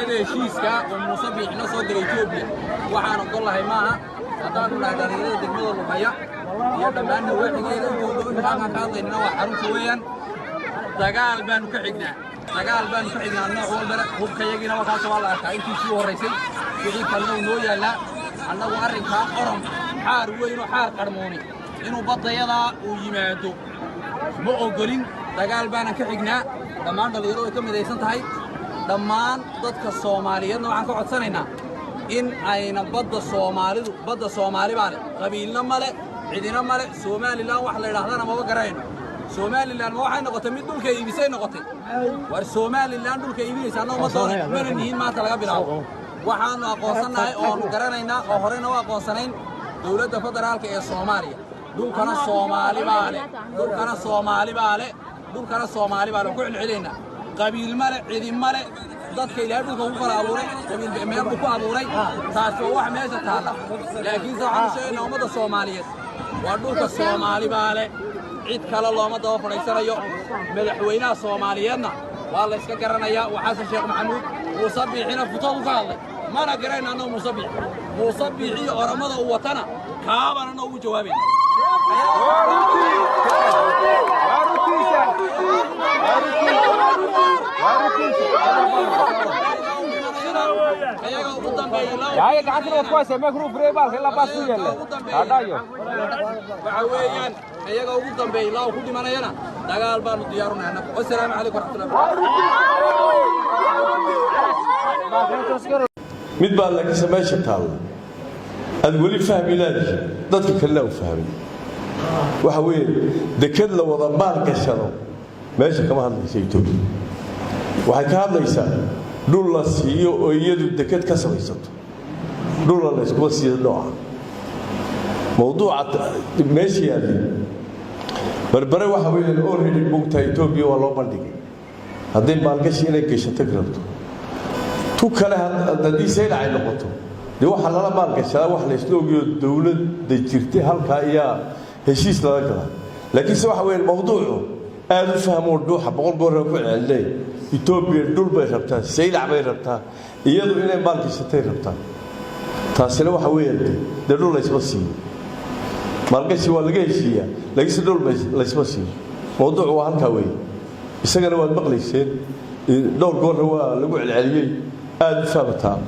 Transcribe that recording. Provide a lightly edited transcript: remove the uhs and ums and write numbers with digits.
Soomaaliyeed ee heshiiska oo Muuse Biixi la soo galay Etoobiya waxaan ogollahay maaha. Haddaannu nahay dhallinyarada degmada Lughaya iyo dhammaan nawaaxigeeda intooda imika halkaan ka hadlaynana waa xarunta weeyaan. Dagaal baanu ka xignaa, dagaal baanu ka xignaa nooc walbana. Hubkayagiina wakaas waa la arkaa, intii sii horraysay, wixii kalena uu noo yaallaa. Annagu arrinkaa Orom xaar weyn oo xaar qarmooni inuu baddayadaa uu yimaado ma ogolin. Dagaal baanan ka xignaa. Dhammaan dhallinyaradu ay ka midaysan tahay. Dhammaan dadka Soomaaliyeedna waxaan ka codsanaynaa in ayna badda Soomaalidu, badda Soomaali baa leh, qabiilna ma leh, cidina ma leh. Somaliland wax la yidhaahdana maba garanayno. Somaliland ma waxay noqotay mid dhulka iibisay noqotay? War Somaliland dhulka iibinaysa annagu ma doonay, mana nihin. Maanta laga bilaabo waxaannu aqoonsannahay oonu garanaynaa oo horeyna u aqoonsanayn dowladda federaalka ee Soomaaliya. Dhulkana Soomaali baa leh, dhulkana Soomaali baa leh, dhulkana Soomaali baa leh. Ku celcelaynaa, qabiil ma leh, cidi ma leh. Dadka Ilaahay dhulka ku kala abuuray, qabiil meel buu ku abuuray. Taasi waa wax meesha taalla. Laakiinse waxaan u sheegaynaa ummadda Soomaaliyeed, waa dhulka Soomaali baa leh, cid kale looma daba fadhiisanayo. Madaxweynaha Soomaaliyeedna waa la iska garanayaa, waa Xasan Sheekh Maxamuud. Muuse Biixina futadu ka hadlay, mana garayna annagu Muuse Biixi. Muuse Biixi iyo Oramada uu watana kaabana noogu jawaabayna. Ayaga ugu dambeeya Yaaya gacantana waad ku haysaa micro baalka ilaa baas ku yaalla. Hadhayo. Waxa weeyaan iyaga ugu dambeeya ilaa uu ku dhimanayana dagaal baanu diyaarunahay annagu. Wasalaamu calaykum waraxmatullahi. Mid baa laakiinse meesha taalla aad weli fahmi laadihi, dadka kalena u fahmay. Waxa weeye deked la wada maal gashado meesha kama hadlaysa Etoobiya. Waxay ka hadlaysaa dhul la siiyo oo iyadu deked ka samaysato. Dhula la yskuma siiyo nooca mawduuca meesha yaallay. Berbere waxa weeyaan already bugtaa Etoobiya waa loo bandhigay hadday maalgashi inay gashato rabto. Tu kale haddii Saylac ay noqoto, dee waxaa lala maalgashadaa wax la isla ogiyo, dowladda jirtay halkaa iyaa heshiis lala galaa. Laakiinse waxa weeyaan mawduucu aada u fahmoo dhuuxa 100 goor ku celinay. Etoobiya dhul bay rabtaa, Saylac bay rabtaa, iyadu inay maalgashatay rabtaa. Taasina waxa weeyaan dee dhul laysma siiyo. Maalgashi waa laga heshiiyaa, laakiinse dhul laysma siiyo. Mawduucu waa halkaa weeye. Isagana waad maqlayseen, dhowr goorna waa lagu celceliyey. Aada u fahmataa.